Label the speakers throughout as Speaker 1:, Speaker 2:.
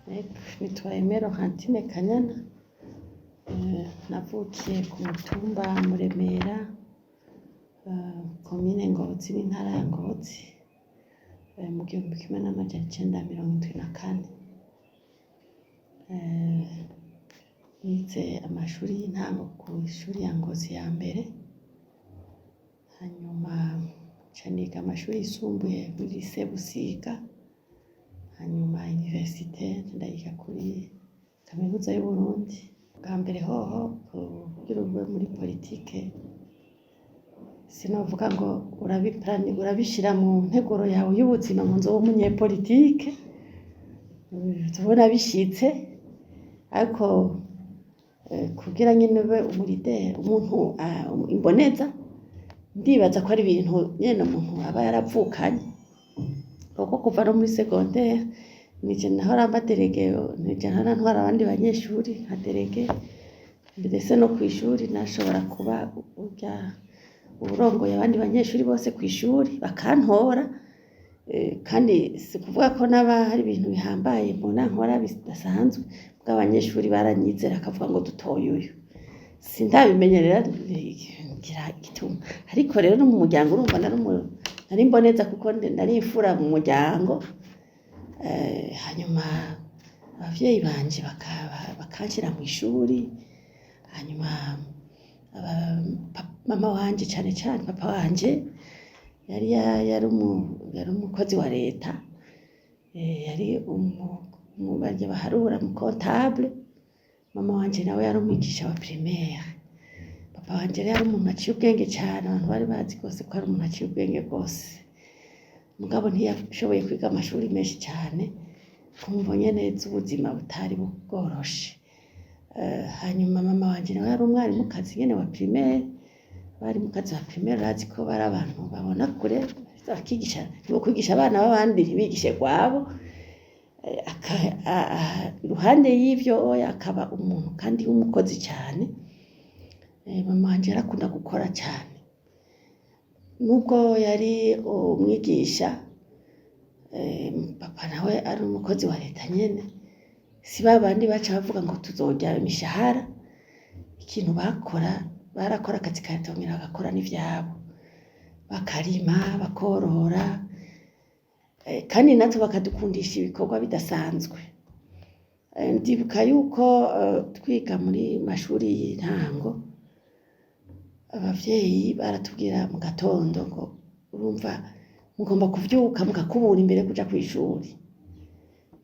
Speaker 1: Nitwa Aimée Laurentine Kanyana, navukiye ku mutumba Muremera, komine Ngozi n'intara ya Ngozi, mu 1974. Nize amashuri y'intango kw'ishuri ya Ngozi ya mbere, hanyuma nca niga amashuri yisumbuye muri lycée Busiga, hanyuma université ndayiga kuri kaminuza y'Uburundi. Bwa mbere hoho, kugira ube muri politike, sinovuga ngo urabishira mu nteguro yawe y'ubuzima ngo nzobe umunyepolitike, tubona bishitse, ariko kugira nyene ube umu leader, umuntu imboneza, ndibaza ko ari ibintu nyene umuntu aba yaravukanye, kuko kuva no muri secondaire nije nahora mba délégué, nije nahora ntwara abandi banyeshuri nka délégué, ndetse no kw'ishuri nashobora kuba urya uwurongoye abandi banyeshuri bose kw'ishuri bakantora. Kandi si kuvuga ko naba hari ibintu bihambaye mbona nkora bidasanzwe, mugabo abanyeshuri baranyizera, bakavuga ngo dutoye uyu. Sindabimenyerera ngira igituma, ariko rero no mu muryango urumva nari imboneza, kuko nari imfura mu muryango. Hanyuma abavyeyi banje bakanshira mw'ishuri, hanyuma mama wanje, cane cane papa wanje, yari umukozi wa leta, yari barya baharura, umu comptable. Mama wanje nawe yari umwigisha wa primaire. Papa wanje rero yari umuntu aciye ubwenge cane, abantu bari bazi gose ko ari umuntu aciye ubwenge gose, mugabo ntiyashoboye kwiga amashuri menshi cane kumvo nyene z'ubuzima butari bworoshe. Hanyuma mama wanje nawe yari umwarimukazi nyene wa primaire. Abarimukazi ba primaire urazi ko bari abantu babona kure, bakigisha, kwigisha abana b'abandi ntibigishe gwabo. Iruhande y'ivyo oya, akaba umuntu kandi w'umukozi cane. Mama wanje yarakunda gukora cane, nubwo yari umwigisha, papa nawe ari umukozi wa leta nyene, si babandi baca bavuga ngo tuzorya imishahara. Ikintu bakora, barakora akazi ka leta, bongera bagakora n'ivyabo, bakarima, bakorora, kandi natwe bakadukundisha ibikorwa bidasanzwe. Ndibuka yuko twiga muri mashuri y'intango, abavyeyi baratubwira mu gatondo ngo urumva mugomba kuvyuka mugakubura imbere yo kuja kw'ishuri,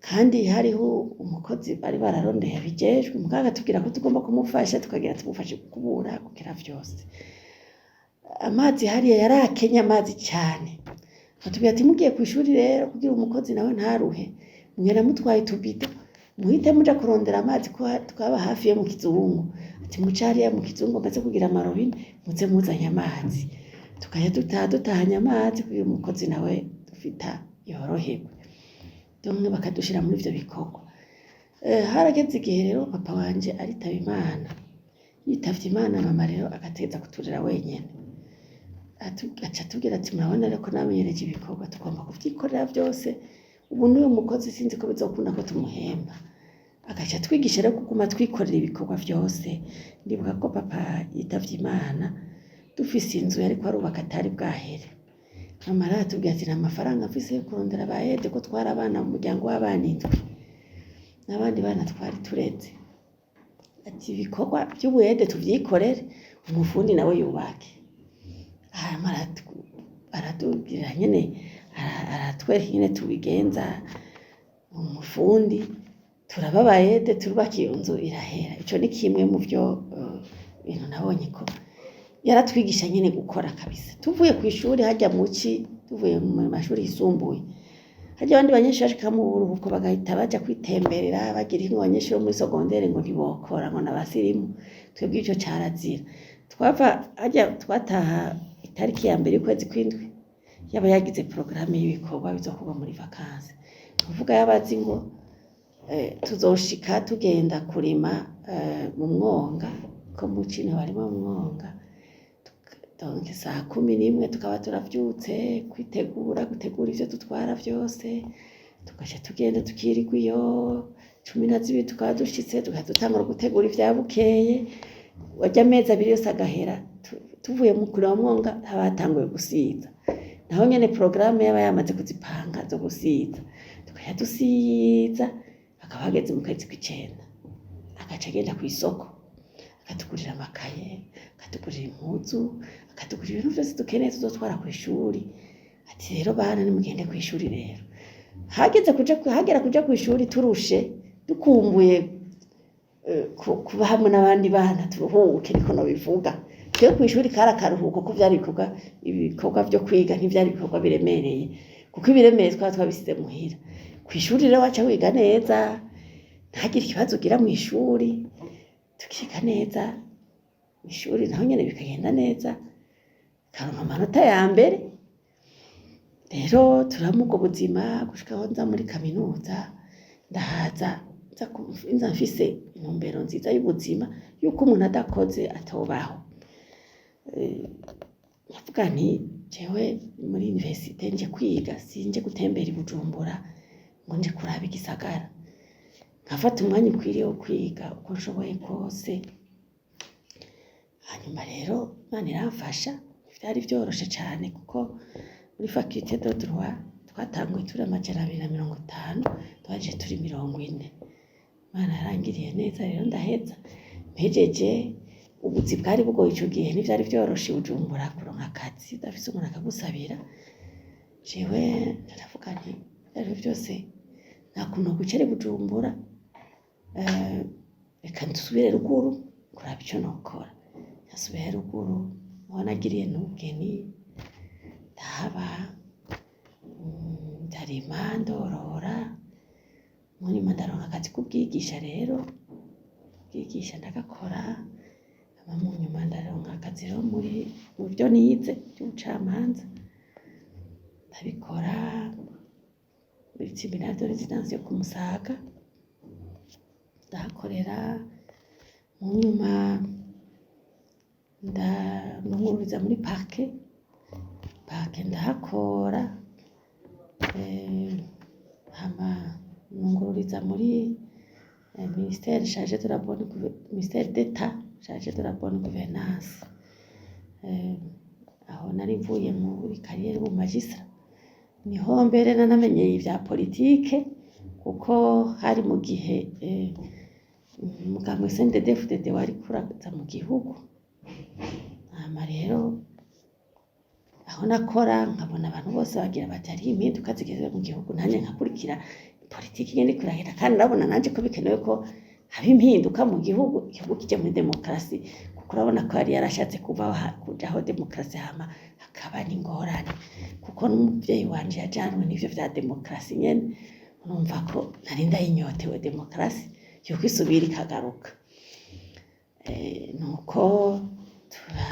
Speaker 1: kandi hariho umukozi bari bararondeye abijejwe, mugabo akatubwira ko tugomba kumufasha, tukagira tumufashe gukubura, kugira vyose. Amazi hariya yarakenye amazi cane, akatubwira ati mugiye kw'ishuri rero, kugira umukozi nawe ntaruhe, mugenda mutwaye utubido, muhite muja kurondera amazi, ko twaba hafi yo mu kizungu, ati muce hariya mu kizungu amaze kugira amarobine, muze muzanye amazi, tukaja dutaha dutahanye amazi kugira umukozi nawe dufita yoroherwe. Donc bakadushira muri ivyo bikorwa. Harageze igihe rero papa wanje aritaba Imana. Yitavye Imana, mama rero agategeza kuturera wenyene. Aca atubwira ati murabona rero ko namenyereje ibikorwa, tugomba kuvyikorera vyose, ubu n'uyu mukozi sinzi ko bizokunda ko tumuhemba. Agaca atwigisha rero kuguma twikorera ibikorwa vyose. Ndibuka ko papa yitavye Imana dufise inzu yariko arubaka atari bwahere. Mama rero aratubwira ati nta mafaranga mfise yo kurondera ba aide, ko twari abana mu muryango w'abana indwi n'abandi bana twari tureze. Ati ibikorwa vy'ubu aide tuvyikorere, umufundi nawe yubake. Hanyuma aratubwira nyene, aratwereka ingene tubigenza, umufundi turaba aba aide, turubaka iyo nzu irahera. Ico ni kimwe mu vyo bintu nabonye ko yaratwigisha nyene gukora kabisa. Tuvuye kw'ishuri harya muci, tuvuye mu mashuri yisumbuye, harya abandi banyeshuri bashika mu buruhuko bagahita baja kwitemberera, bagira inko abanyeshuri bo muri secondaire ngo ntibokora, ngo n'abasirimu. Twebwe ico carazira. Twava harya, twataha itariki ya mbere y'ukwezi kw'indwi, yaba yagize porogaramu y'ibikorwa bizokorwa muri vacances. Kuvuga yaba azi ngo tuzoshika tugenda kurima mu mwonga, ko muci niho barima mu mwonga. Donc saa 11 tukaba turavyutse kwitegura, gutegura ivyo dutwara vyose. Tugaca tugenda tukirirwa iyo, 12 tukaba dushitse, tugaca dutangura gutegura ivya bukeye. Arya mezi 2 yose agahera tuvuye mu kurima mwonga, haba hatanguye gusiza. Naho nyene porogaramu yaba yamaze kuzipanga zo gusiza, tugaca dusiza, hakaba hageze mu kwezi kw'icenda, agaca agenda kw'isoko akatugurira amakaye, akatugurira impuzu, akatugurira ibintu vyose dukeneye tuzotwara kw'ishuri. Ati: "Rero bana, nimugende kw'ishuri." Rero hageze kuja, hagera kuja kw'ishuri turushe, dukumbuye kuba hamwe n'abandi bana, turuhuke, niko nobivuga. Twe kw'ishuri kari akaruhuko, ko vyari ibikorwa vyo kwiga, ntivyari ibikorwa biremereye, kuko ibiremereye twaba twabisize muhira. Kw'ishuri rero waca wiga neza, ntagire ikibazo ugira mw'ishuri. Tukiga neza mw'ishuri, naho nyene bikagenda neza, karonka amanota ya mbere. Rero turama ubwo buzima gushika aho nza muri kaminuza. Ndahaza nza mfise intumbero nziza y'ubuzima, yuko umuntu adakoze atobaho. Nkavuga nti: "Jewe muri université nje kwiga, sinje gutembera i Bujumbura ngo nje kuraba igisagara." Nkafata umwanya ukwiriye wo kwiga uko nshoboye kose. Hanyuma rero Imana iramfasha. Ntivyari vyoroshe cane, kuko muri faculté de droit twatanguye turi 250, twaje turi 40. Imana yarangiriye neza rero, ndaheza. Mpejeje, ubuzi bwari bugoye ico gihe, ntivyari vyoroshe i Bujumbura kuronka akazi udafise umuntu akagusabira. Jewe ndavuga nti: "Ivyarivyo vyose nta kuntu nokwicara i Bujumbura, reka nsubire ruguru kuraba ico nokora." Nasubiye ruguru aho nagiriye n'ubugeni, ndahaba, ndarima, ndorora. Mu nyuma ndaronka akazi k'ubwigisha. Rero ubwigisha ndagakora, hama mu nyuma ndaronka akazi rero muri mu vyo nize vy'ubucamanza, ndabikora muri tribunal de résidence yo ku Musaga, ndahakorera. Mu nyuma ndungururiza muri parquet. Parquet ndahakora, hama nungururiza muri ministère chargé de la bonne ministère d'État chargé de la bonne gouvernance. Aho nari mvuye muri carrière y'ubu magistrat, niho mbere nanamenyeye ivya politike, kuko hari mu gihe umugambwe CNDD-FDD wariko uraza mu gihugu. Hama rero aho nakora nkabona abantu bose bagira bati: "Hariho impinduka zigeze mu gihugu." Nanje nkakurikira politiki ingene iriko iragenda, kandi ndabona nanje ko bikenewe ko haba impinduka mu gihugu, igihugu kija muri demokarasi, kuko urabona ko yari yarashatse kuvaho, kujaho demokarasi, hama hakaba n'ingorane, kuko n'umuvyeyi wanje yajanwe n'ivyo vya demokarasi nyene. Urumva ko nari ndayinyotewe demokarasi, yuko isubira ikagaruka. Nuko tura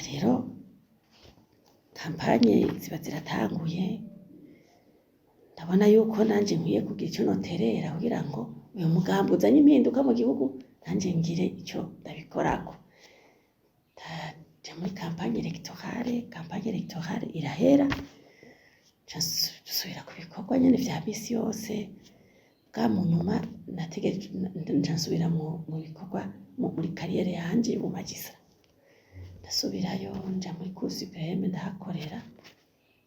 Speaker 1: rero campagne ziba ziratanguye, ndabona yuko nanje nkwiye kugira ico noterera kugira ngo uyu mugambi uzanye impinduka mu gihugu, nanje ngire ico ndabikorako. Ndaja muri campagne électorale. Campagne électorale irahera, nca nsubira ku bikorwa nyene vya misi yose. Bwa mu nyuma nca nsubira mu bikorwa muri carrière yanje y'ubu magistrat. Ndasubirayo, nja muri cour suprême, ndahakorera,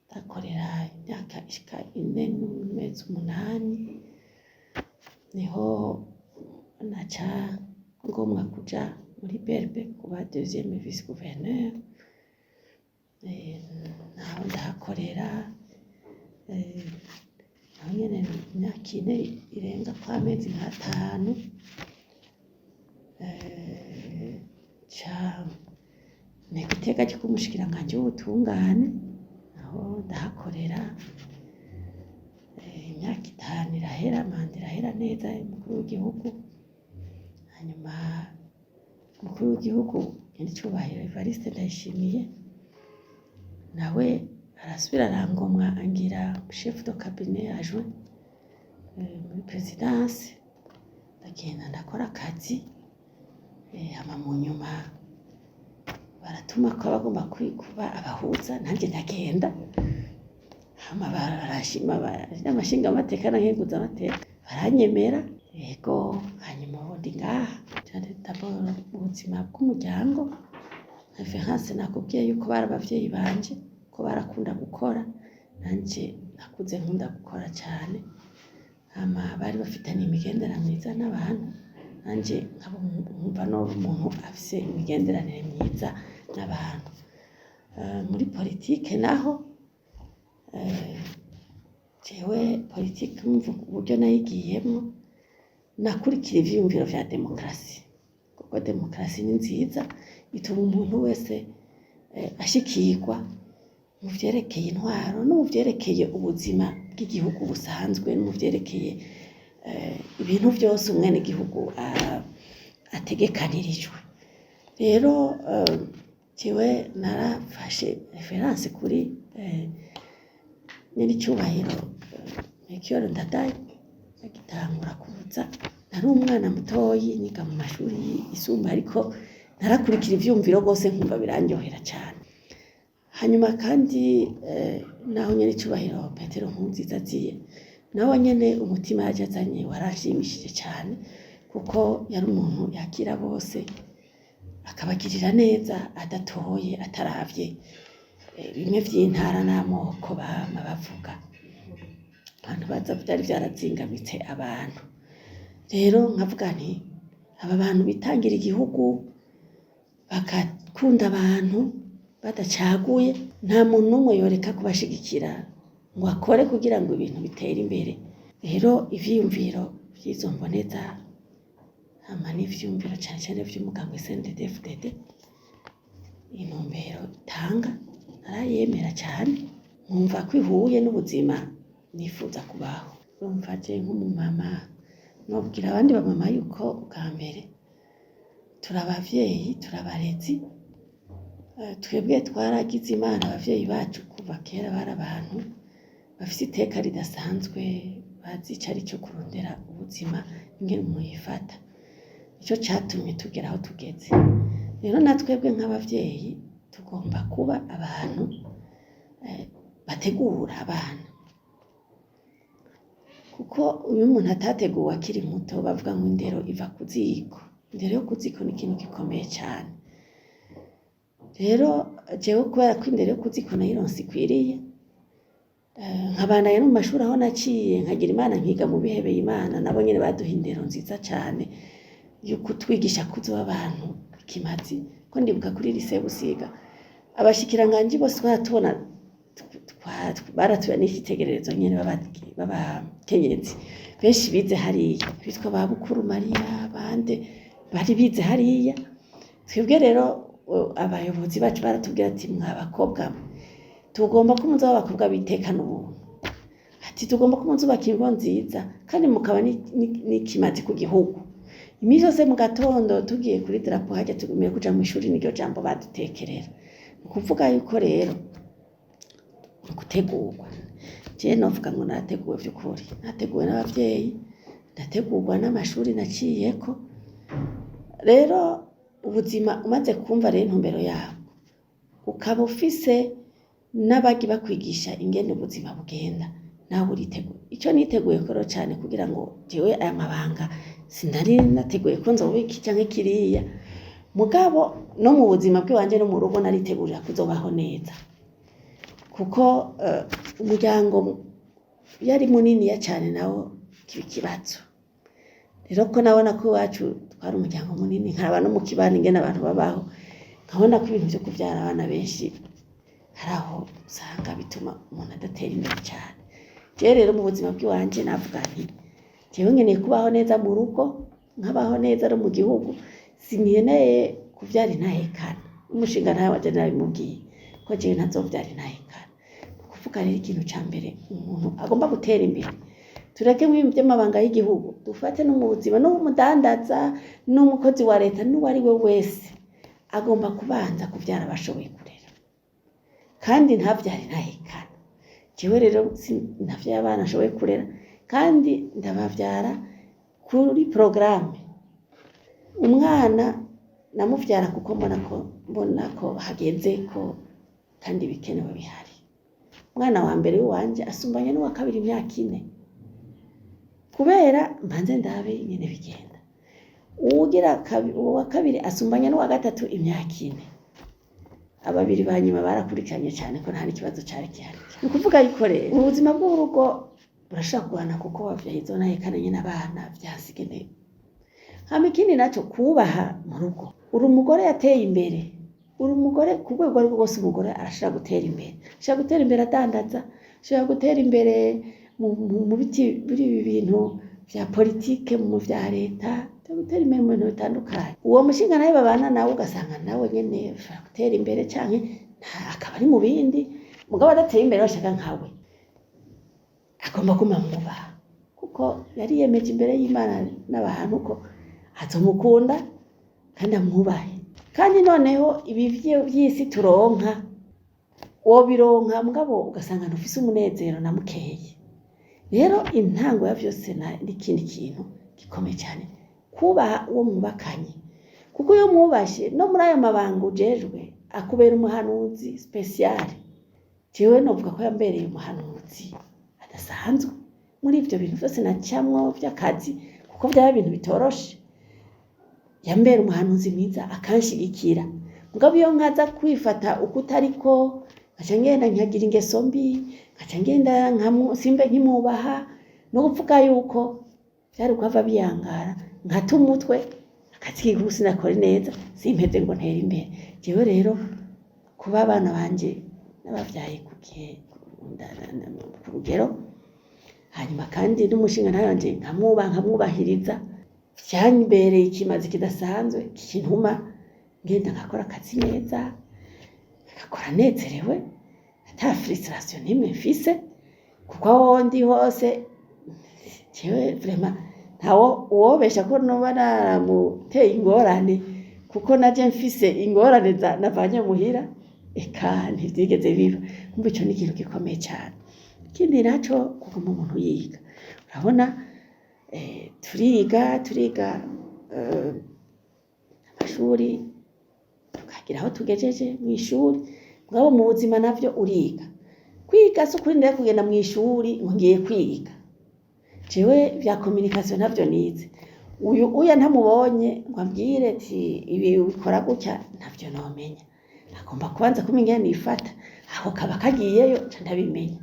Speaker 1: ndahakorera imyaka ishika 4 n'amezi 8. Niho naca ngomwa kuja muri BRB kuba deuxième vice gouverneur. Naho ndahakorera, naho nyene imyaka 4 irenga kw'amezi nk'atanu. Nca ntega iteka ryo kuba umushikiranganji w'ubutungane, naho ndahakorera imyaka 5 irahera, manda irahera neza y'umukuru w'igihugu. Hanyuma umukuru w'igihugu nyenicubahiro Evariste Ndayishimiye nawe arasubira arangomwa, angira chef de cabinet adjoint muri présidence. Ndagenda ndakora akazi, hama mu nyuma baratuma ko abagomba kuba abahuza, nanje ndagenda. Hama barashima amashingamateka na nkenguzamateka baranyemera, yego. Hanyuma ubu ndi ngaha. Cane d'abord mu buzima bw'umuryango, référence nakubwiye yuko bari abavyeyi banje, ko barakunda gukora, nanje nakuze nkunda gukora cane. Hama bari bafitaniye imigenderanire myiza n'abantu, nanje nkaba nkumva noba umuntu afise imigenderanire myiza n'abantu. Muri politike naho, jewe politike uburyo nayigiyemwo, nakurikira ivyiyumviro vya demokarasi, kuko demokarasi ni nziza, ituma umuntu wese ashikirwa mu vyerekeye intwaro no mu vyerekeye ubuzima bw'igihugu busanzwe, no mu vyerekeye ibintu vyose umwenegihugu ategekanirijwe. Rero jewe narafashe référence kuri nyenicubahiro Melchior Ndadaye. Agitangura kuza nari umwana mutoyi, niga mu mashuri yisumbuye, ariko narakurikira ivyumviro rwose nkumva birandyohera cane. Hanyuma kandi naho nyenicubahiro Petero Nkurunziza aziye, nawe nyene umutima yaje azanye waranshimishije cane, kuko yari umuntu yakira bose, akabagirira neza, adatoye, ataravye bimwe vy'intara n'amoko bama bavuga, abantu baza vyari vyarazingamitse abantu. Rero nkavuga nti aba bantu bitangira igihugu, bagakunda abantu badacaguye, nta muntu n'umwe yoreka kubashigikira ngo akore kugira ngo ibintu bitere imbere. Rero ivyiyumviro vy'izo mboneza, hama n'ivyiyumviro cane cane vy'umugambwe CNDD-FDD, intumbero itanga narayemera cane, nkumva ko ihuye n'ubuzima nifuza kubaho. Urumva je nk'umumama nobwira abandi bamama yuko ubwa mbere turi abavyeyi, turi abarezi. Twebwe twaragize Imana, abavyeyi bacu kuva kera bari abantu bafise iteka ridasanzwe, bazi ico arico kurondera ubuzima, ingene umuntu yifata. Nico catumye tugera aho tugeze. Rero na twebwe nk'abavyeyi tugomba kuba abantu bategura abana, kuko iyo umuntu atateguwe akiri muto, bavuga ngo indero iva ku ziko. Indero yo ku ziko ni ikintu gikomeye cane. Rero jewe kubera ko indero yo ku ziko nayironse ikwiriye, nkabandanya no mu mashuri aho naciye, nkagira Imana nkiga mu bihebeye Imana, nabo nyene baduha indero nziza cane yo kutwigisha kuzoba abantu ikimazi. Ko ndibuka kuri lycée Busiga, abashikiranganji bose twaratubona, baratuba n'icitegererezo nyene b'abakenyezi benshi bize hariya, bitwa ba Bukuru Mariya, bande bari bize hariya. Twebwe rero abayobozi bacu baratubwira ati: "Mwa bakobwa mwe, tugomba ko muzoba abakobwa bitekana ubuntu." Ati: "Tugomba ko muzubaka ingo nziza kandi mukaba n'ikimazi ku gihugu." Iminsi yose mu gatondo tugiye kuri drapeau harya tugumiye kuja mw'ishuri, niryo jambo badutekerera. Ni ukuvuga yuko rero ni ugutegurwa. Jewe novuga ngo narateguwe vy'ukuri, nateguwe n'abavyeyi, ndategurwa n'amashuri naciyeko. Rero ubuzima umaze kumva rero intumbero yabwo, ukaba ufise n'abagi bakwigisha ingene ubuzima bugenda, nawe uritegura. Ico niteguye ko rero cane kugira ngo jewe aya mabanga, sinari nateguye ko nzoba iki canke kiriya, mugabo no mu buzima bw'iwanje no mu rugo naritegurira kuzobaho neza, kuko umuryango iyo ari muniniya cane nawo kiba ikibazo. Rero ko nabona ko iwacu twari umuryango munini, nkaraba no mu kibano ingene abantu babaho, nkabona ko ibintu vyo kuvyara abana benshi hari aho usanga bituma umuntu adatera imbere cane. Jewe rero mu buzima bw'iwanje navuga nti jewe nkeneye kubaho neza mu rugo, nkabaho neza no mu gihugu, sinkeneye kuvyara intahekana. Umushingantahe wanje narabimubwiye ko jewe ntazovyara intahekana. Ni ukuvuga rero ikintu ca mbere, umuntu agomba gutera imbere, tureke ibintu vy'amabanga y'igihugu, dufate no mu buzima, n'umudandaza, n'umukozi wa leta, n'uwo ari we wese agomba kubanza kuvyara abashoboye kurera, kandi ntavyare intahekana. Jewe rero ntavyaye abana nshoboye kurera, kandi ndabavyara kuri porogaramu. Umwana namuvyara kuko mbona ko hageze ko kandi ibikenewe bihari. Umwana wa mbere w'iwanje asumbanya n'uwa kabiri imyaka 4, kubera mbanze ndabe ingene bigenda. Uwugira uwa kabiri asumbanya n'uwa gatatu imyaka 4. Ababiri ba nyuma barakurikiranye cyane ko nta n'ikibazo cari gihari. Ni ukuvuga yuko rero ubuzima bw'urugo burashobora kugorana, kuko wavyaye izo nahekana nyene abana vyansigene. Hama ikindi naco, kubaha mu rugo. Uri umugore yateye imbere, uri umugore ku rwego ariko rwose, umugore arashobora gutera imbere, ashobora gutera imbere adandaza, ashobora gutera imbere mu biti biri ibi bintu vya politike, mu vya leta, ashobora gutera imbere mu bintu bitandukanye. Uwo mushinga nawe babana nawe ugasanga nawe nyene ashobora gutera imbere canke akaba ari mu bindi, mugabo adateye imbere bashaka nkawe, agomba guma mwubaha kuko yari yemeje imbere y'Imana n'abantu ko azomukunda kandi amwubahe. Kandi noneho ibi vy'isi turonka, wobironka mugabo ugasanga ntufise umunezero na mukeye. Rero intango ya vyose n'ikindi kintu gikomeye cyane, kubaha uwo mwubakanye, kuko iyo mwubashe no muri ayo mabanga ujejwe akubera umuhanuzi spécial. Jewe novuga ko yambereye umuhanuzi adasanzwe muri ivyo bintu vyose nacamwo vy'akazi, kuko vyaba ibintu bitoroshe. Yambera umuhanuzi mwiza, akanshigikira. Mugabo iyo nkaza kwifata uko utariko, nkaca ngenda nkagira ingeso mbi, nkaca ngenda simbe nkimwubaha, no kuvuga yuko vyari kuhava biyangara, nkata umutwe, akazi k'igihugu sinakore neza, simpeze ngo ntere imbere. Jewe rero kuba abana banje nabavyaye ku gihe, ku rugero, hanyuma kandi n'umushinga wanje nkamwubaha, nkamwubahiriza, vyambereye ikimazi kidasanzwe kintuma ngenda nkakora akazi neza, ngakora nezerewe, ata frustration n'imwe mfise, kuko aho ndi hose jewe vraiment ntawo uwobesha ko noba naramuteye ingorane, kuko naje mfise ingorane navanye muhira, eka ntivyigeze biba. Kumva ico ni ikintu gikomeye cane. Ikindi naco, kuguma umuntu yiga. Urabona, turiga amashuri, tukagira aho tugejeje mw'ishuri, mugabo mu buzima navyo uriga. Kwiga si ukurinda kugenda mw'ishuri ngo ngiye kwiga. Jewe vya communication ntavyo nize. Uyu uya ntamubonye ngo ambwire ati ibi ubikora gutya, ntavyo nomenya. Agomba kubanza kumenya ingene nifata, aho kaba kagiyeyo nca ndabimenya.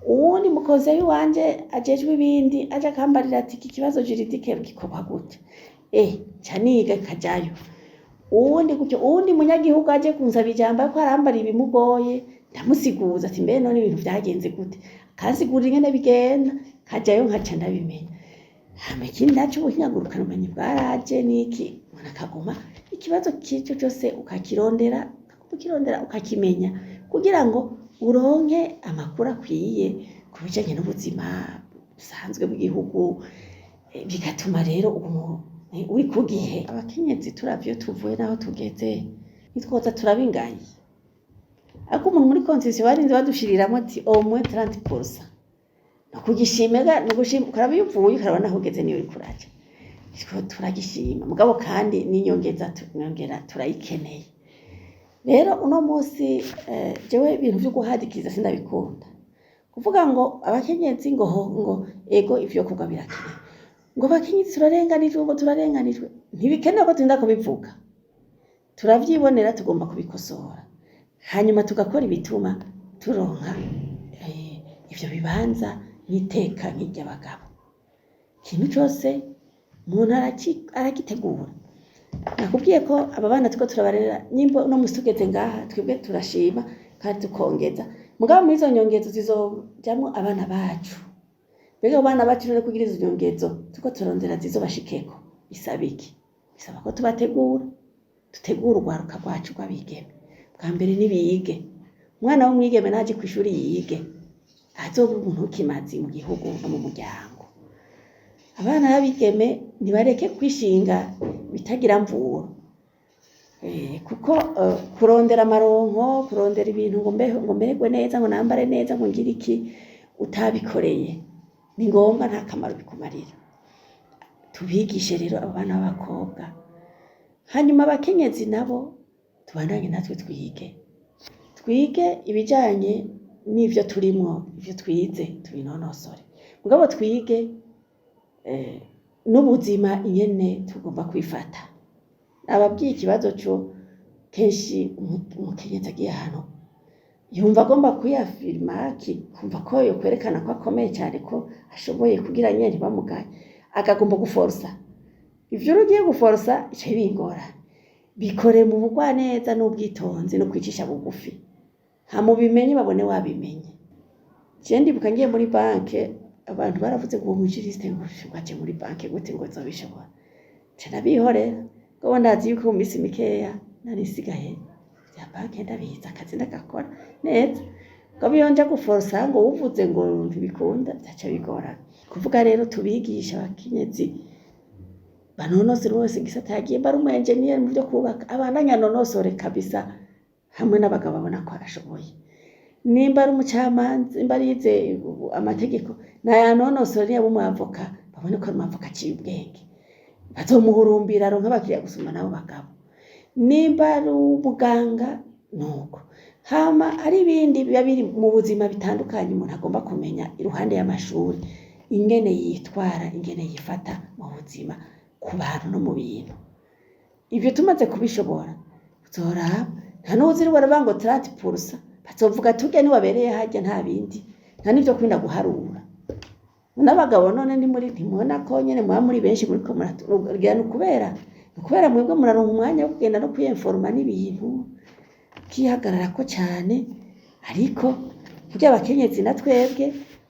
Speaker 1: Uwundi mukozi wanje ajejwe ibindi aje akambarira ati iki kibazo juridique gikorwa gutya, nca niga kajayo. Uwundi gutyo, uwundi munyagihugu aje kunsaba ijambo ariko arambara ibimugoye, ndamusiguza ati mbe none ibintu vyagenze gute, akansigurira ingene bigenda, kajayo nkaca ndabimenya. Hama ikindi naco, ubuhinga ngurukanabumenyi bwaraje n'iki, umuntu akaguma ikibazo k'ico cose ukakirondera, ukakirondera ukakimenya, kugira ngo uronke amakuru akwiye ku bijanye n'ubuzima busanzwe bw'igihugu, bigatuma rero uri ku gihe. Abakenyezi turavye iyo tuvuye n'aho tugeze, ntitwoza turaba ingayi, ariko umuntu muri constitution barinze badushiriramwo ati au moins 30%. Nukugishima, nugushima ukaraba iyo uvuye, ukaraba naho ugeze niyo uriko uraja. Turagishima, mugabo kandi n'inyongeza nyongera turayikeneye. Rero uno munsi jewe ibintu vyo guhadikiza sindabikunda, kuvuga ngo abakenyezi ngo ngo ego ivyo kugwa birakenewe, ngo abakenyezi turarenganijwe, ngo turarenganijwe, ntibikenewe ko turinda kubivuga. Turavyibonera, tugomba kubikosora, hanyuma tugakora ibituma turonka ivyo bibanza n'iteka nk'iry'abagabo. Ikintu cose umuntu aragitegura. Nakubwiye ko aba bana turiko turabarera, nimba uno musi tugeze ngaha, twebwe turashima kandi tukongeza, mugabo muri izo nyongezo zizojamwo abana bacu. Mbega abo bana bacu none kugira izo nyongezo turiko turondera zizobashikeko, bisaba iki? Bisaba ko tubategura, dutegura urwaruka rwacu rw'abigeme. Bwa mbere nibige. Umwana w'umwigeme naje kw'ishuri yige, azobe umuntu w'ikimazi mu gihugu no mu muryango. Abana b'abigeme ntibareke kwishinga bitagira mvuro, kuko kurondera amaronko, kurondera ibintu ngo mbeho, ngo mererwe neza, ngo nambare neza, ngo ngire iki, utabikoreye ni ngombwa, nta kamaro bikumarira. Tubigishe rero abo bana b'abakobwa. Hanyuma abakenyezi nabo tubandanye natwe twige ibijanye n'ivyo turimwo, ivyo twize tubinonosore, mugabo twige n'ubuzima ingene tugomba kwifata. Nababwiye ikibazo co kenshi umukenyezi agiye ahantu yumva agomba kwiyafirima, akumva ko yokwerekana ko akomeye cane, ko ashoboye, kugira nyene ntibamugaye, akagomba guforosa. Ivyo rero ugiye guforosa bica biba ingorane. Bikore mu bugwaneza n'ubwitonzi no kwicisha bugufi, hama ubimenye babone wabimenye. Je ndibuka ngiye muri banke, abantu baravuze ngo uwo mujuriste ngo aje muri banke gute, ngo azobishobora? Nca ndabihorera, mugabo ndazi yuko mu misi mikeya nari nsigaye vya banke ndabizi, akazi ndagakora neza. Mugabo iyo nja guforosa ngo uwuvuze ngo ntibikunda, vyaca bigorana. Kuvuga rero tubigisha abakenyezi banonosore wese igisata yagiye, ari umu enjeniyeri mu vyo kubaka, abandanye anonosore kabisa hamwe n'abagabo babona ko arashoboye. Nimba ari umucamanza, nimba yize amategeko, nayanonosore, niyaba umwavoka babone ko ari umwavoka aciye ubwenge, bazomuhurumbira aronke abakiriya gusumba n'abo bagabo. Nimba ari umuganga nuko. Hama hari ibindi biba biri mu buzima bitandukanye umuntu agomba kumenya iruhande y'amashuri, ingene yitwara, ingene yifata mu buzima, ku bantu no mu bintu. Ivyo tumaze kubishobora, uzoraba nta n'uwuzirirwa aravuga ngo 30%, bazovuga ati urya niwe abereye harya, nta bindi, nta n'ivyo kurinda guharura. N'abagabo none ntimuri, ntimubona ko nyene muba muri benshi muriko muragira? Ni ukubera mwebwe muraronka umwanya wo kugenda no kwiyenforoma n'ibintu, ukihagararako cane. Ariko burya abakenyezi na twebwe,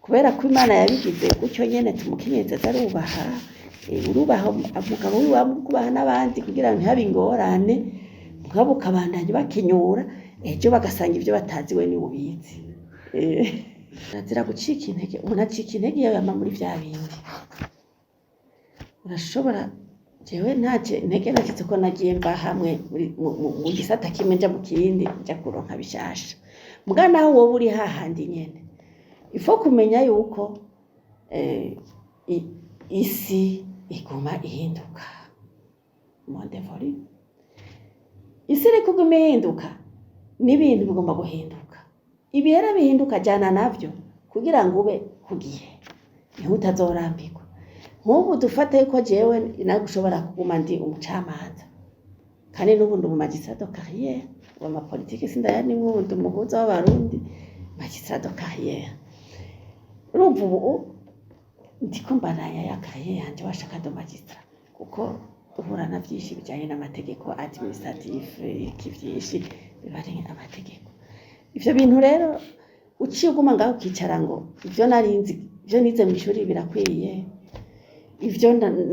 Speaker 1: kubera ko Imana yabigize gutyo nyene, tumukenyezi aza arubaha, urubaha umugabo wiwawe, ukubaha n'abandi kugira ngo ntihabe ingorane, mugabo ukabandanya ubakenyura, ejo bagasanga ivyo batazi we niwe ubizi. Kirazira gucika intege. Umuntu acika intege iyo yama muri vya bindi. Urashobora, jewe ntace intege nacitse ko nagiye mva hamwe mu gisata kimwe nja mu kindi, nja kuronka bishasha. Muga naho woba uri hahandi nyene, il faut kumenya yuko isi iguma ihinduka, monde évolue. Isi iriko iguma ihinduka, n'ibintu bigomba guhinduka. Ibihe bihinduka, jana navyo kugira ngo ube ku gihe, niho utazorambirwa. Nk'ubu dufate ko jewe nawe ushobora kuguma ndi umucamanza, kandi n'ubu ndi umu magistrat de carrière. Ubu amapolitike sindayanywa, ubu ndi umuhuza w'Abarundi, magistrat de carrière. Urumva ubu ndiko mbandanya ya carrière yanje washaka de magistrat, kuko uhura na vyinshi bijanye n'amategeko administratif, iki vyinshi biba ari amategeko. Ivyo bintu rero uciye uguma ngaho ukicara ngo ivyo narinzi, ivyo nize mw'ishuri birakwiye, ivyo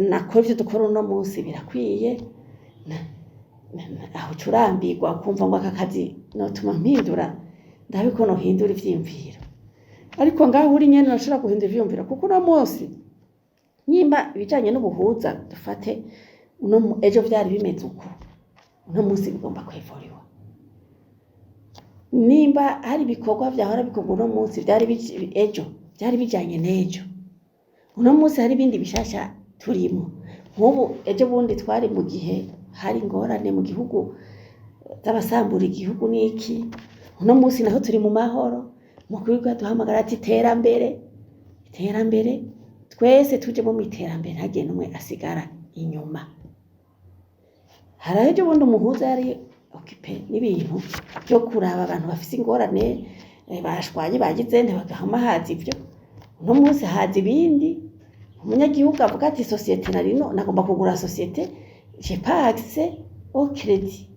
Speaker 1: nakora, ivyo dukora uno munsi birakwiye, aho uca urambirwa, ukumva ngo aka kazi notuma mpindura, ndabe ko nohindura ivyiyumviro. Ariko ngaho uri nyene urashobora guhindura ivyiyumviro, kuko uno munsi nimba ibijanye n'ubuhuza, dufate uno ejo vyari bimeze uku, uno munsi bigomba kwevuriwa. Nimba hari ibikorwa vyahora bikorwa uno munsi vyari ejo vyari bijanye n'ejo, uno munsi hari ibindi bishasha turimwo. Nk'ubu ejo bundi twari mu gihe hari ingorane mu gihugu z'abasambura igihugu n'iki, uno munsi naho turi mu mahoro. Umukuru w'igihugu aduhamagara ati iterambere, iterambere, twese tujemo mu iterambere, ntihagire n'umwe asigara inyuma. Hari aho ejo bundi umuhuza yari occupé n'ibintu vyo kuraba abantu bafise ingorane, bashwanye, bagize nte, bagahama haza ivyo. Uno munsi haza ibindi, umunyagihugu avuga ati société narino nagomba kugura société, j'ai pas accès au crédit.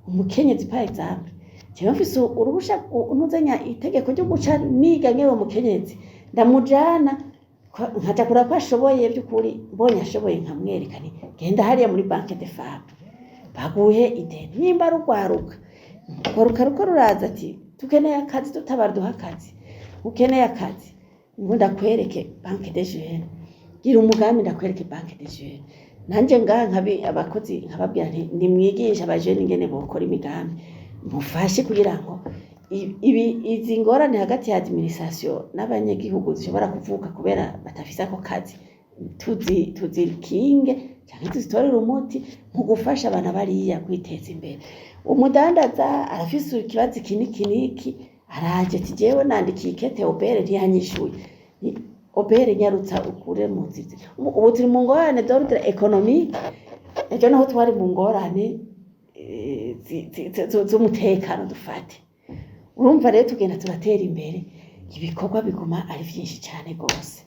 Speaker 1: Umukenyezi par exemple, jewe mfise uruhusha, ntuzenya itegeko ryo guca niga nkewe umukenyezi, ndamujana nkaja kuraba ko ashoboye vy'ukuri. Mbonye ashoboye, nkamwereka nti genda hariya muri banque de femmes baguhe ideni. Nimba ari urwaruka, urwaruka ruko ruraza ati dukeneye akazi, tutabara duha akazi, ukeneye akazi ngo ndakwereke banque des jeunes, gira umugambi ndakwereke banque des jeunes. Nanje ngaha nkabi abakozi nkababwira nti nimwigishe abajene ingene bokora imigambi, mufashe kugira ngo ibi izi ngorane hagati ya administration n'abanyagihugu zishobora kuvuka kubera batafise ako kazi, tuzikinge canke tuzitorere umuti mu gufasha abana bariya kwiteza imbere. Umudandaza arafise ikibazo iki n'iki n'iki. Araje ati: "Jewe nandikiye ikete OBR ntiyanyishuye." Ni OBR, nyarutsa ukure mu nzizi. Ubu turi mu ngorane d'ordre économique, ejo naho twari mu ngorane z'umutekano dufate. Urumva rero tugenda turatera imbere, ibikorwa biguma ari vyinshi cane gose.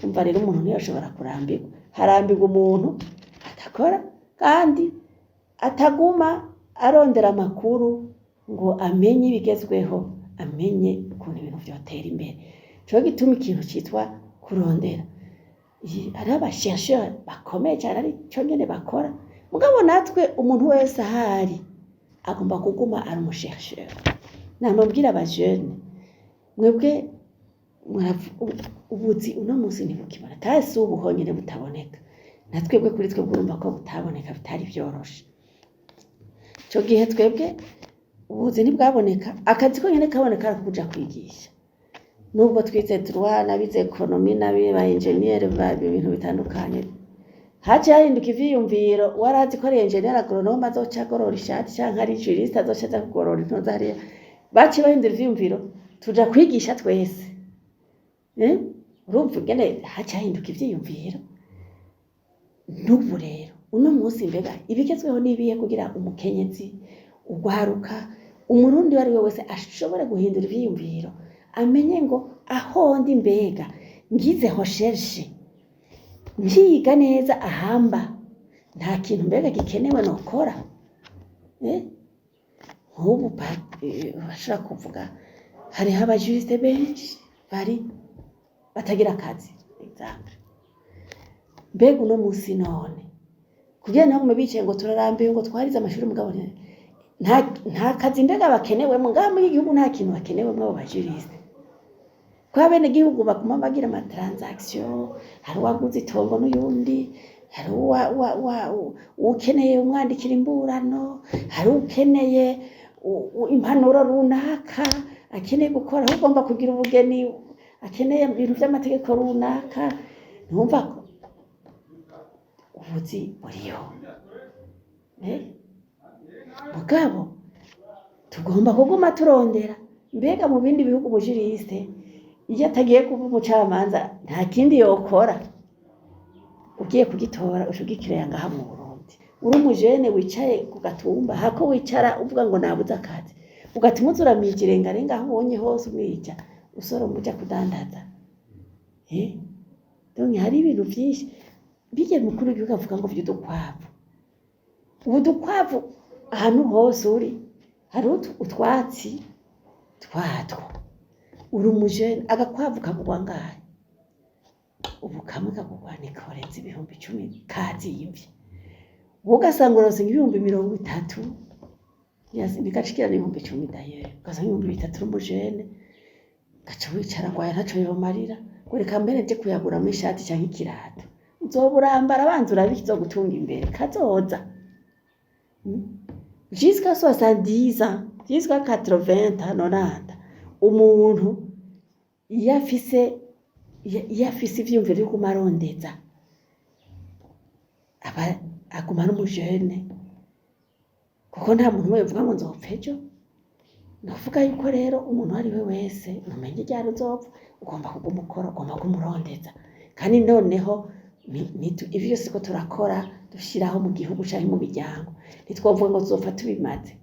Speaker 1: Umva rero, umuntu ntiyashobora kurambirwa. Harambirwa umuntu adakora kandi ataguma arondera amakuru ngo amenye ibigezweho, amenye ukuntu ibintu vyotera imbere. Nico gituma ikintu citwa kurondera, hariho aba chercheurs bakomeye cane, ari co nyene bakora. Mugabo natwe, umuntu wese ahari agomba kuguma ari umu chercheur. Nama mbwira aba jeunes: mwebwe ubuzi uno munsi ntibukibona, kandi si ubu honyene butaboneka, na twebwe kuri twebwe urumva ko butaboneka, bitari vyoroshe. Ico gihe twebwe ubuzi ntibwaboneka, akazi konyene kaboneka ari kuja kwigisha. Nubwo twize droit, n'abize économie, n'abize ba ingénieur, ibintu bitandukanye, haciye hahinduka ivyiyumviro. Warazi ko ari ingénieur agronome azoca agorora ishati, canke ari juriste azoca aza kugorora intuza hariya. Baciye bahindura ivyiyumviro, tuja kwigisha twese. Urumva ingene haciye hahinduka ivyiyumviro. N'ubu rero uno munsi, mbega ibigezweho n'ibihe kugira umukenyezi, ugwaruka, Umurundi uwo ari we wese ashobore guhindura ivyiyumviro, amenye ngo aho ndi, mbega ngize recherche, nkiga neza ahamba, nta kintu mbega gikenewe nokora? Nk'ubu bashobora kuvuga hariho aba juristes benshi bari batagira akazi, exemple. Mbega uno munsi none kugira ntibagume bicaye ngo turarambiwe, ngo twarize amashuri, mugabo nta kazi mbega bakenewemwo ngaha muri igihugu, nta kintu bakenewemwo abo ba juristes? Ko abenegihugu baguma bagira ama transactions, hari uwaguze itongo n'uyundi, hari uwukeneye umwandikira imburano, hari ukeneye impanuro runaka, akeneye gukora, aho ugomba kugira ubugeni, akeneye ibintu vy'amategeko runaka. Ntumva ko ubuzi buriho? Mugabo tugomba kuguma turondera. Mbega mu bindi bihugu umu juriste iyo atagiye kuba umucamanza nta kindi yokora? Ugiye kugitora uca ugikireya ngaha mu Burundi. Uri umujene wicaye ku gatumba, hako wicara uvuga ngo nabuze akazi, ugatuma uza uramija irengarenga aho ubonye hose, umija usoroma, uja kudandaza. Donc hari ibintu vyinshi bijya. Mukuru w'igihugu avuga ngo vy'udukwavu. Ubu dukwavu ahantu hose uri hariho utwatsi twatwo. Uri umujene, agakwavu kagurwa ngahe ubu? Kamwe kagurwa ntikarenze 10,000, kazimvye. Wowe ugasanga uronse nk'ibihumbi 30, bigashikira n'10,000 d'ailleurs, ugasanga 3000, uri umujene, ugaca wicara ngo aya ntaco yomarira, ngo reka mbere nje kuyaguramwo ishati canke ikirato. Uzoba urambara, banza urabe ikizogutunga imbere kazoza. Jusqu'à 70 ans, jusqu'à 80, 90, umuntu iyo afise ivyiyumviro vyo kuguma arondeza, aba aguma ari umujene, kuko nta muntu n'umwe yovuga ngo nzopfa ejo. Novuga yuko rero umuntu uwo ari we wese, ntumenye ryari uzopfa, ugomba kuguma ukora, ugomba kuguma urondeza. Kandi noneho ivyo vyose ko turakora, dushiraho mu gihugu canke mu miryango, ntitwovuga ngo tuzopfa tubimaze.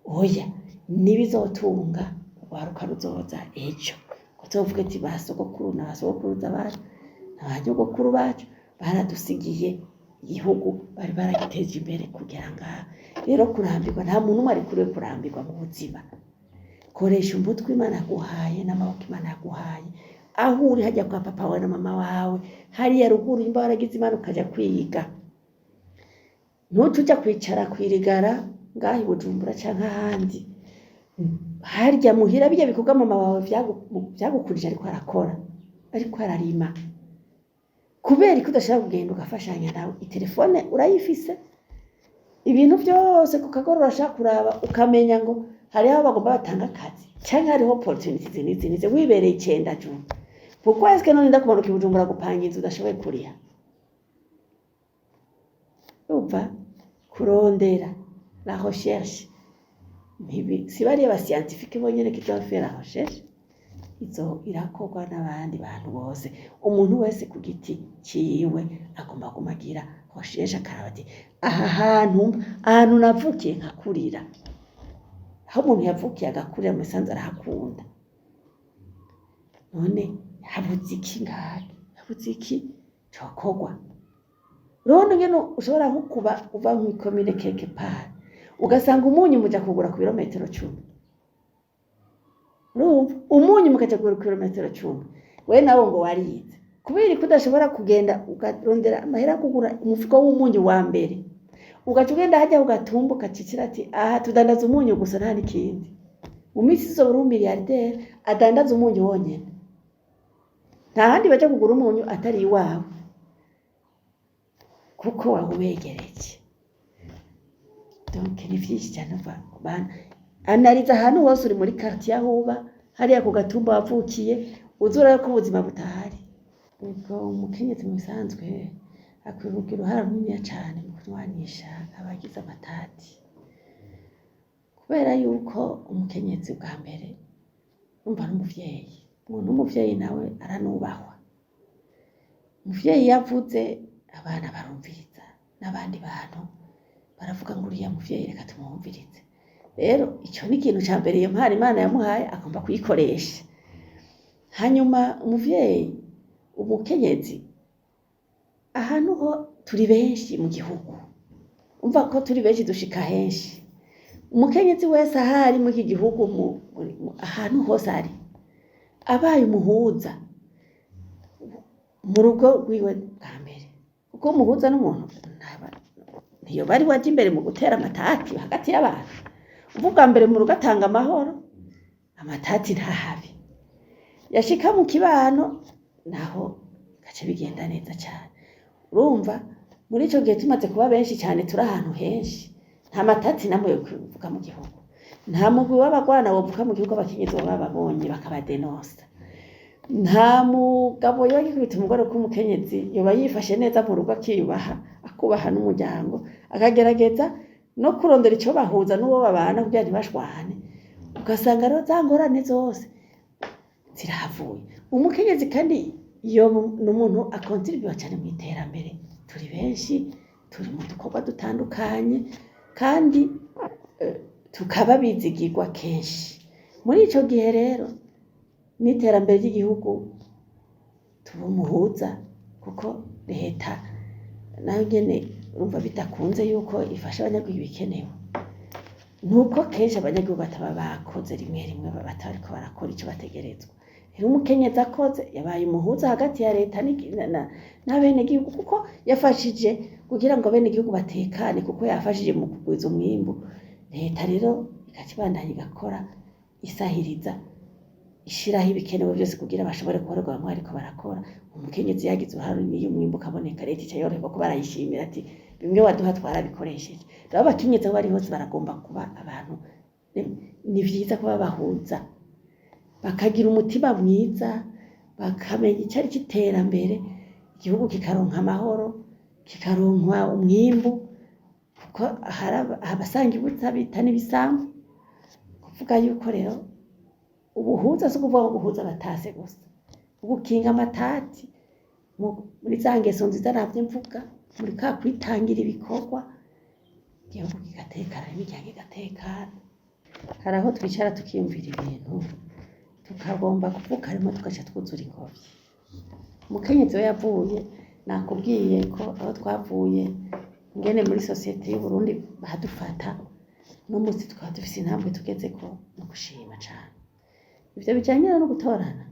Speaker 1: Oya, nibizotunga urwaruka ruzoza ejo, ngo tuzovuge ati ba sogokuru na ba sogokuruza bacu na ba nyogokuru bacu baradusigiye igihugu, bari baragiteje imbere kugera ngaha. Rero kurambirwa, nta muntu umwe arikuriwe kurambirwa mu buzima. Koresha umutwe Imana yaguhaye n'amaboko Imana yaguhaye, aho uri hajya kwa papa wawe na mama wawe hariya ruguru. Imba waragize Imana ukaja kwiga, ntuce uja kwicara kwirigara ngaha i Bujumbura canke ahandi. Harya muhira, birya bikorwa mama wawe vyagukurije ariko arakora, ariko ararima, kubera ko udashobora kugenda ugafashanya nawe? Itelefone urayifise, ibintu vyose ku kagoroba urashaka kuraba, ukamenya ngo hariho aho bagomba batanga akazi canke hariho opportunity izi n'izi n'izi, wibereye icenda juru. Pourquoi est-ce que none ndakumanuka i Bujumbura gupanga inzu udashoboye kuriha? Urumva, kurondera, la recherche. Si bariya ba scientifique bonyene qui doivent faire la recherche, izo irakorwa n'abandi bantu bose. Umuntu wese ku giti ciwe agomba kuguma agira recherche, akaraba ati aha hantu, ahantu navukiye nkakurira. Aho umuntu yavukiye agakurira, mu bisanzwe arahakunda. None habuze iki ngaha? Habuze iki cokorwa? Urabona ingene ushobora nko kuba uva mw'ikomine quelque part, ugasanga umunyu muja kugura ku birometero 10. Urumva, umunyu mukaja kugura ku birometero 10, we nawe ngo warize, kubera ko udashobora kugenda ukarondera amahera yo kugura umufuko w'umunyu wa mbere, ugaca ugenda hajya ugatumba, ukacicira ati aha tudandaza umunyu gusa, nta n'ikindi. Mu minsi izoba uri umiliyarderi adandaza umunyu wonyene, nta handi baja kugura umunyu atari iwawe, kuko wawubegereje. Donc ni vyinshi cyane. Uva bana analiza ahantu hose uri muri quartier, aho uba, hariya ku gatumba wavukiye, uzi urabe ko ubuzima butahari. Ubwo umukenyezi mu bisanzwe akwiye kugira uruhara runiniya cane mu kunywanisha abagize amatati, kubera yuko umukenyezi bwa mbere urumva n'umuvyeyi. Umuntu w'umuvyeyi nawe aranubahwa. Umuvyeyi iyo avuze, abana barumviriza, n'abandi bantu baravuga ngo uriya muvyeyi reka tumwumvirize. Rero ico ni ikintu ca mbere, iyo mpano Imana yamuhaye agomba kuyikoresha. Hanyuma umuvyeyi, umukenyezi, ahantu ho turi benshi mu gihugu, umva ko turi benshi, dushika henshi. Umukenyezi wese ahari muri iki gihugu, ahantu hose ari, abaye umuhuza mu rugo rwiwe bwa mbere, kuko umuhuza n'umuntu ntiyoba ari we aja imbere mu gutera amatati hagati y'abantu. Uva ubwa mbere mu rugo atanga amahoro, amatati ntahabe. Yashika mu kibano naho gace bigenda neza cane. Urumva, muri ico gihe tumaze kuba benshi cane, turi ahantu henshi, nta matati namwe yo kuvuga mu gihugu, nta mugwi w'abagwana wovuka mu gihugu abakenyezi baba bababonye bakabadenonsa. Nta mugabo yoba agikubita umugore, ko umukenyezi yoba yifashe neza mu rugo, akiyubaha, akubaha n'umuryango, akagerageza no kurondera ico bahuza n'uwo babana kugira ntibashwane. Ugasanga rero za ngorane zose zirahavuye. Umukenyezi kandi yoba ni umuntu akontribuwa cyane mu iterambere. Turi benshi, turi mu dukorwa dutandukanye, kandi tukaba bizigirwa kenshi. Muri ico gihe rero n'iterambere ry'igihugu tuba umuhuza, kuko leta nayo nyene urumva bidakunze yuko ifasha abanyagihugu ibikenewe, nuko kenshi abanyagihugu bataba bakoze, rimwe rimwe batariko barakora ico bategerezwa. Rero umukenyezi akoze, yabaye umuhuza hagati ya leta n'abenegihugu, kuko yafashije kugira ngo abenegihugu batekane, kuko yafashije mu kugwiza umwimbu. Leta rero igaca ibandanya igakora, isahiriza, ishiraho ibikenewe byose kugira bashobore gukorerwa bamwe bariko barakora. Umukenyezi yagize uruhare runini, umwimbu ukaboneka, leta ica yoroherwa ko barayishimira ati bimwe waduha twarabikoresheje. Rero abakenyezi aho bari hose baragomba kuba abantu, ni vyiza kuba bahuza, bakagira umutima mwiza, bakamenya icari c'iterambere, igihugu kikaronka amahoro, kikaronka umwimbu, kuko hari abasanga ibutsa bita n'ibisambu. Kuvuga yuko rero ubuhuza si ukuvuga ngo guhuza abatase gusa, gukinga amatati muri za ngeso nziza navyo mvuga, muri ka kwitangira ibikorwa, igihugu kigatekana, n'imiryango igatekana. Hari aho twicara tukiyumvira ibintu, tukagomba kuvuka rimwe, tugaca twuzura ingobyi. Umukenyezi we yavuye, nakubwiye ko aho twavuye, ingene muri sosiyete y'Uburundi badufata, uno munsi tukaba dufise intambwe tugezeko, no gushima cane. Ivyo bijanye no gutorana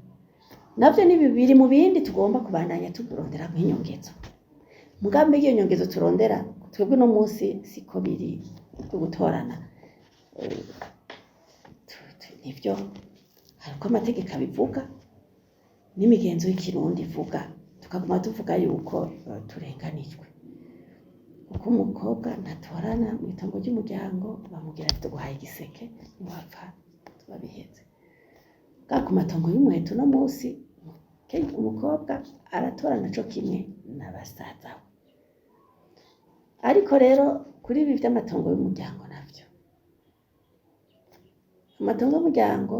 Speaker 1: navyo ni bibiri mu bindi tugomba kubandanya turondera nk'inyongezo. Mugambi iyo nyongezo turondera twebwe uno munsi siko biri byo gutorana. Nivyo, hari uko amategeko abivuga n'imigenzo y'ikirundi ivuga, tukaguma tuvuga yuko turenganijwe, kuko umukobwa ntatorana mu itongo ry'umuryango. Bamubwira ati tuguhaye igiseke, niwapfa tuba biheze. Bwa ku matongo y'umuheto, uno munsi umukobwa aratorana co kimwe na basaza we. Ariko rero kuri ibi vy'amatongo y'umuryango navyo Amatongo y'umuryango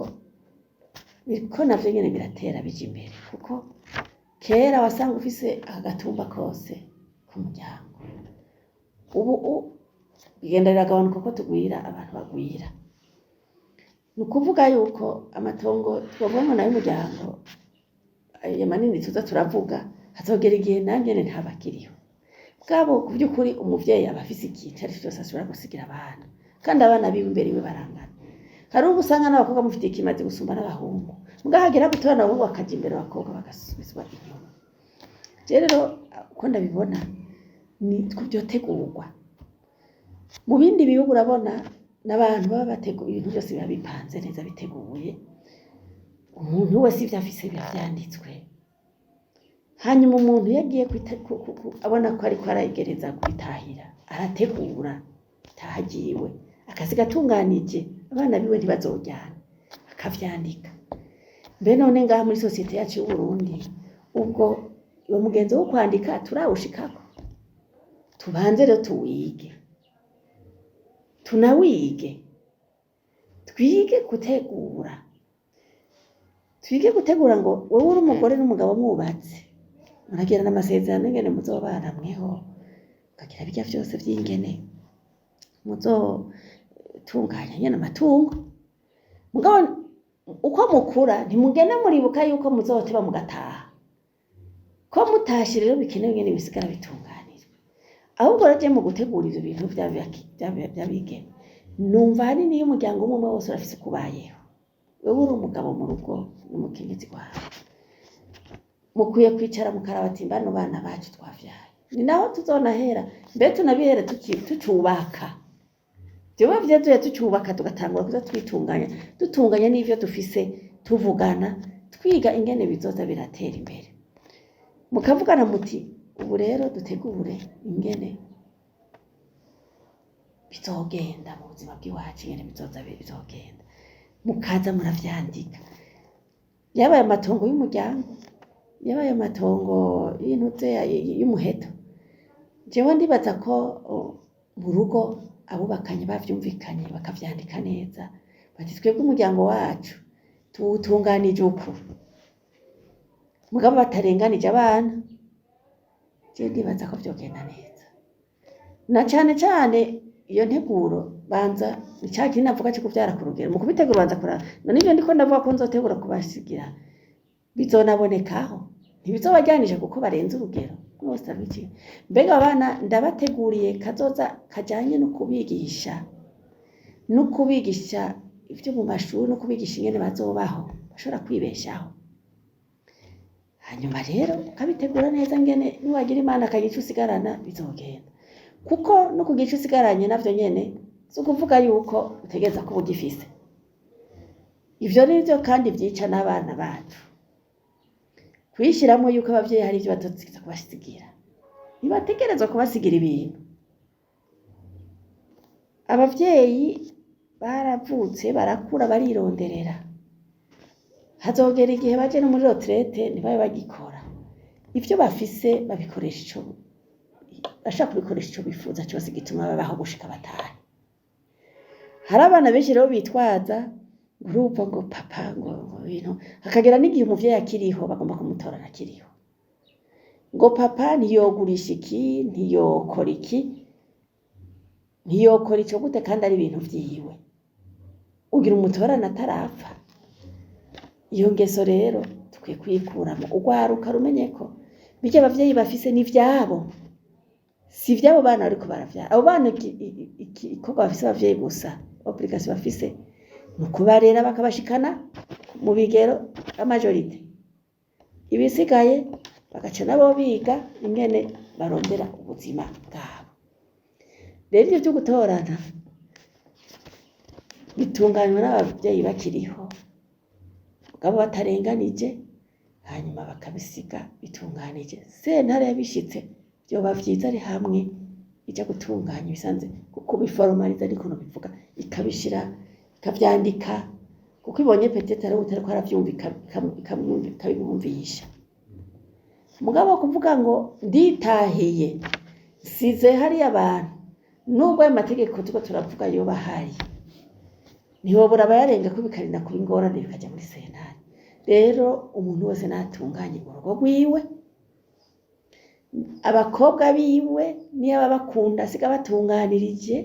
Speaker 1: biriko navyo nyene biratera bija imbere, kuko kera wasanga ufise agatumba kose k'umuryango. Ubu bigenda biragabanuka uko tugwira, abantu bagwira. Ni ukuvuga yuko amatongo twovuga ngo nayo umuryango, ayo manini tuza turavuga, hazogera igihe nayo nyene ntabakiriho. Bwabo ku by'ukuri umuvyeyi aba afise ikintu icari co cose ashobora gusigira abana, kandi abana biwe imbere iwe barangana. Hari ubwo usanga n'abakobwa mufitiye ikimazi gusumba n'abahungu, mugabo hagera gutorana abahungu bakaja imbere, abakobwa bagasubizwa inyuma. Je rero uko ndabibona ni vyotegurwa. Mu bindi bihugu urabona n'abantu baba bateguye ibintu byose, biba bipanze neza, biteguye. Umuntu wese ivyo afise biba vyanditswe. Hanyuma umuntu iyo agiye abona ko ariko aragereza kwitahira, arategura itaha ryiwe, akasiga atunganije abana biwe ntibazoryana, akavyandika. Mbe none ngaha muri sosiyete yacu y'Uburundi, ubwo uwo mugenzo wo kwandika turawushikako? Tubanze rero tuwige, tunawige, twige gutegura, twige gutegura ngo wewe uri umugore n'umugabo mwubatse, muragirana amasezerano ingene muzobana mweho, mukagira birya vyose vy'ingene muzotunganya nyene amatungo. Mugabo uko mukura ntimugenda muribuka yuko muzoteba mugataha. Ko mutashe rero bikenewe ingene bisigara bitunganijwe. Ahubwo rero je mu gutegura ivyo bintu vy'abigeme, numva ahanini iyo umuryango umwe umwe wose urafise uko ubayeho. Wewe uri umugabo mu rugo n'umukenyezi wawe, mukwiye kwicara mukaraba ati bano bana bacu twavyaye, ni naho tuzonahera. Mbe tunabihere tucubaka, vyoba vyazuye tucubaka, tugatangura kuza twitunganya, dutunganya n'ivyo dufise, tuvugana, twiga ingene bizoza biratera imbere. Mukavugana muti ubu rero dutegure ingene bizogenda mu buzima bw'iwacu, ingene bizoza bizogenda, mukaza muravyandika. Yabaye amatongo y'umuryango, yabaye amatongo y'intuze y'umuheto, jewe ndibaza ko mu rugo abubakanye bavyumvikanye bakavyandika neza, bati twebwe umuryango wacu tuwutunganije uku, mugabo batarenganije abana, je ndibaza ko vyogenda neza. Na cane cane iyo nteguro banza ni ca kindi navuga co kuvyara ku rugero. Mu kubitegura banza kuraba none ivyo ndiko ndavuga ko nzotegura kubasigira bizonabonekaho, ntibizobajyanisha kuko barenze urugero rwose abiki. Mbega abana ndabateguriye kazoza kajanye no kubigisha, no kubigisha ivyo mu mashuri, no kubigisha ingene bazobaho bashobora kwibeshaho. Hanyuma rero ukabitegura neza ngene niwagira Imana akagira ico usigarana bizogenda, kuko no kugira ico usigaranye navyo nyene si ukuvuga yuko utegereza kuba ugifise. Ivyo nivyo kandi vyica n'abana bacu, kwishiramwo yuko abavyeyi hari ivyo batotegerezwa kubasigira. Ntibategerezwa kubasigira ibintu. Abavyeyi baravutse, barakura, barironderera. Hazogera igihe baje no muri retraite ntibabe bagikora. Ivyo bafise babikoresha ico bashaka, kubikoresha ico bifuza cose gituma babaho gushika batahe. Hari abana benshi rero bitwaza urumva ngo papa ngo ibintu, hakagera n'igihe umuvyeyi akiriho bagomba kumutorana akiriho, ngo papa ntiyogurisha iki, ntiyokora iki, ntiyokora ico gute kandi ari ibintu vyiwe, ugira umutorane atarapfa. Iyo ngeso rero dukwiye kuyikuramo. Urwaruka rumenye ko birya abavyeyi bafise ni ivyabo, si ivy'abo bana bariko baravyara. Abo bana igikorwa bafise abavyeyi gusa, obligation bafise ni ukubarera bakabashikana mu bigero majorité, ibisigaye bagaca nabo biga ingene barondera ubuzima bwabo. Rero ivyo vyo gutorana bitunganywa n'abavyeyi bakiriho, mugabo batarenganije, hanyuma bakabisiga bitunganije. Sentare yabishitse vyoba vyiza ari hamwe ija gutunganya ibisanzwe, kubiforomaliza niko nobivuga, ikabishira ikavyandika, kuko ibonye peut-être ari uwutariko aravyumva ikabimwumvisha. Mugabo kuvuga ngo nditahiye nsize hariya abantu, nubwo ayo mategeko turiko turavuga yoba ahari, Ntiwobura abayarengako bikarinda kuba ingorane bikaja muri sentare. Rero umuntu wese natunganye urugo rwiwe, abakobwa biwe niyo ababakunda asiga abatunganirije,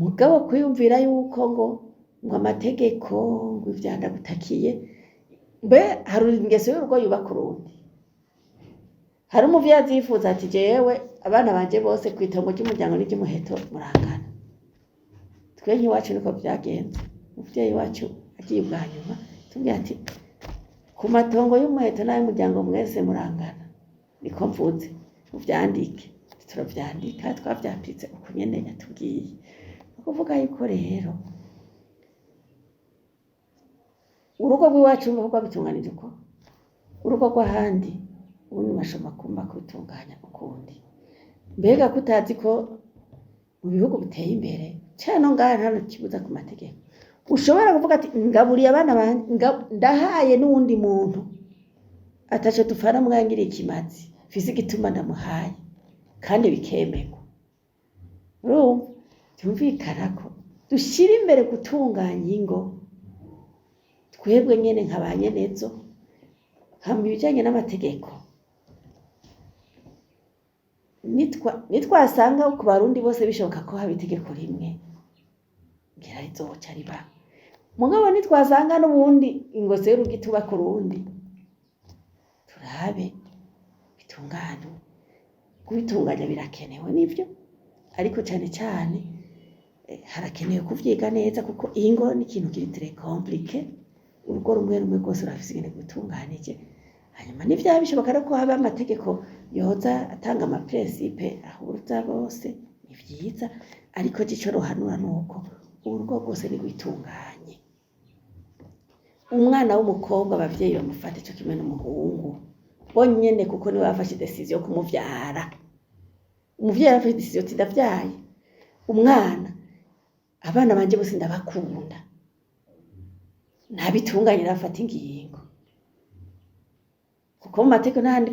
Speaker 1: mugabo kwiyumvira yuko ngo amategeko ngo ivyandagutakiye, mbe hari ingeso y'urugo yubaka urundi. Hari umuvyeyi azifuza ati jewe abana banje bose kw'itongo ry'umuryango n'iry'umuheto murangana. Twe nk'iwacu niko vyagenze. Umuvyeyi wacu agiye ubwa nyuma tubwira ati ku matongo y'umuheto n'ay'umuryango mwese murangana, niko mvuze, muvyandike. Turavyandika, twavyapitse uko nyene yatubwiye. Ni ukuvuga yuko rero urugo rw'iwacu nuko rwabitunganije uko, urugo rw'ahandi ubundi bashobora kumva kubitunganya ukundi. Mbega ko utazi ko mu bihugu biteye imbere canke no ngaha nta kibuza ku mategeko, ushobora kuvuga ati ngaburiye abana banje, ndahaye n'uwundi muntu ataco dupfana mwangiriye ikimazi, mfise igituma ndamuhaye, kandi bikemerwa. Urumva vyumvikana ko dushira imbere gutunganya ingo twebwe nyene nka ba nyenezo, hama ibijanye n'amategeko nitwasanga ku Barundi bose bishoboka ko haba itegeko rimwe, ngira rizoca riba. Mugabo nitwasanga n'ubundi ingoso y'urugo itubaka urundi, turabe bitungane. Kubitunganya birakenewe nivyo, ariko cane cane harakenewe kuvyiga neza, kuko ingo ni ikintu kiri très compliqué. Urugo rumwe rumwe rwose rurafise ingene rwitunganije. Hanyuma nivyaba bishoboka rero ko haba amategeko yoza atanga ama principe ahuza bose, ni vyiza, ariko je ico nohanura nuko urugo rwose nirwitunganye. Umwana w'umukobwa abavyeyi bamufate co kimwe n'umuhungu bonyene, kuko niwe bafashe décision yo kumuvyara. Umuvyeyi arafashe décision ati ndavyaye umwana, abana banje bose ndabakunda, nabitunganye arafata ingingo. Kuko mu mategeko n'ahandi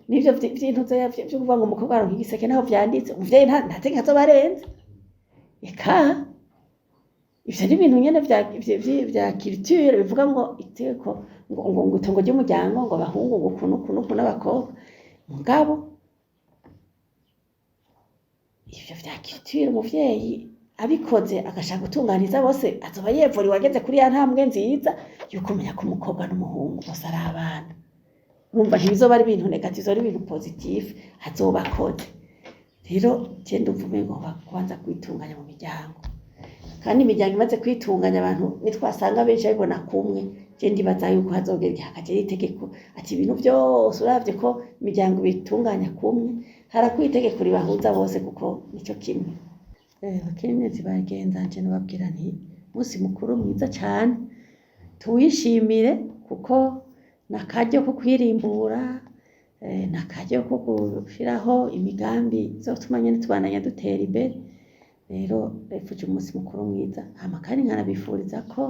Speaker 1: n'ivyo vy'intuze vyo kuvuga ngo umukobwa aronka igiseke naho vyanditse, umuvyeyi nta tegeko azoba arenze. Eka ivyo ni ibintu nyene vya culture bivuga ngo itegeko ngo itongo ry'umuryango ngo abahungu ngo uku n'uku n'uku n'abakobwa. Mugabo ivyo vya culture umuvyeyi abikoze agashaka gutunganiza bose, azoba yevuriwe ageze kuri ya ntambwe nziza yo kumenya ko umukobwa n'umuhungu bose ari abana. Urumva ntibizoba ari ibintu négatif, bizoba ari ibintu positif azoba akoze. Rero je ndumva umengo kubanza kwitunganya mu miryango, kandi imiryango imaze kwitunganya abantu nitwasanga benshi babibona kumwe, je ndibaza yuko hazogera igihe hakajaho itegeko ati ibintu vyose uravye ko imiryango ibitunganya kumwe, harakwiye itegeko ribahuza bose kuko nico kimwe. Abakenyezi bagenzanje nobabwira nti umunsi mukuru mwiza cane, tuwishimire kuko nakaryo ko kwirimbura, nakaryo ko gushiraho imigambi izotuma nyene tubandanya dutera imbere. Rero ndabifuje umunsi mukuru mwiza, hama kandi nkanabifuriza ko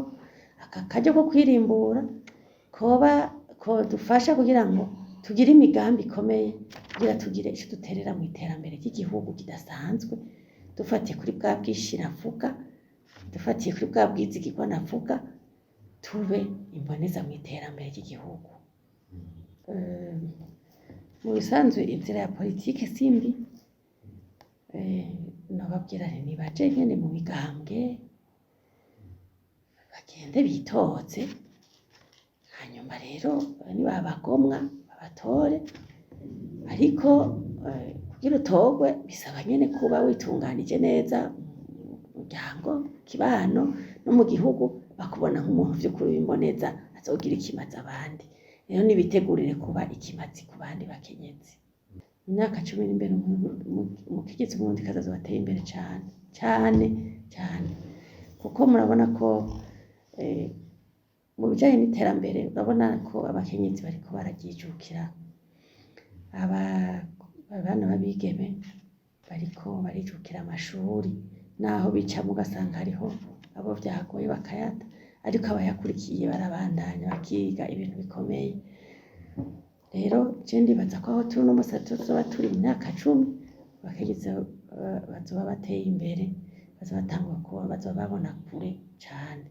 Speaker 1: aka karyo ko kwirimbura koba kodufasha kugira ngo tugire imigambi ikomeye, kugira tugire ico duterera mw'iterambere ry'igihugu kidasanzwe, dufatiye kuri bwa bwinshi navuga, dufatiye kuri bwa bwizigirwa navuga, tube imboneza mw'iterambere ry'igihugu. Mu bisanzwe inzira ya politike si mbi, nobabwira nti nibaje nyene mu migambwe, bagende bitoze, hanyuma rero nibabagomwa babatore, ariko kugira utorwe bisaba nyene kuba witunganije neza mu muryango, mu kibano no mu gihugu, bakubona nk'umuntu vy'ukuri w'imboneza azogira ikimazi abandi. Rero nibitegurire kuba ikimazi ku bandi bakenyezi. Mu myaka 10 iri imbere umukenyezi w'umurundikazi azoba ateye imbere cane cane cane, kuko murabona ko mu bijanye n'iterambere urabona ko abakenyezi bariko bararyijukira, abana b'abigeme bariko barijukira amashuri, naho bicamwo ugasanga hariho abo vyagoye bakayata, ariko abayakurikiye barabandanya bakiga ibintu bikomeye. Rero je ndibaza ko aho turi uno musi tuzoba turi mu myaka 10, abakenyezi bazoba bateye imbere. Bazoba batanguye kubona, bazoba babona kure cane.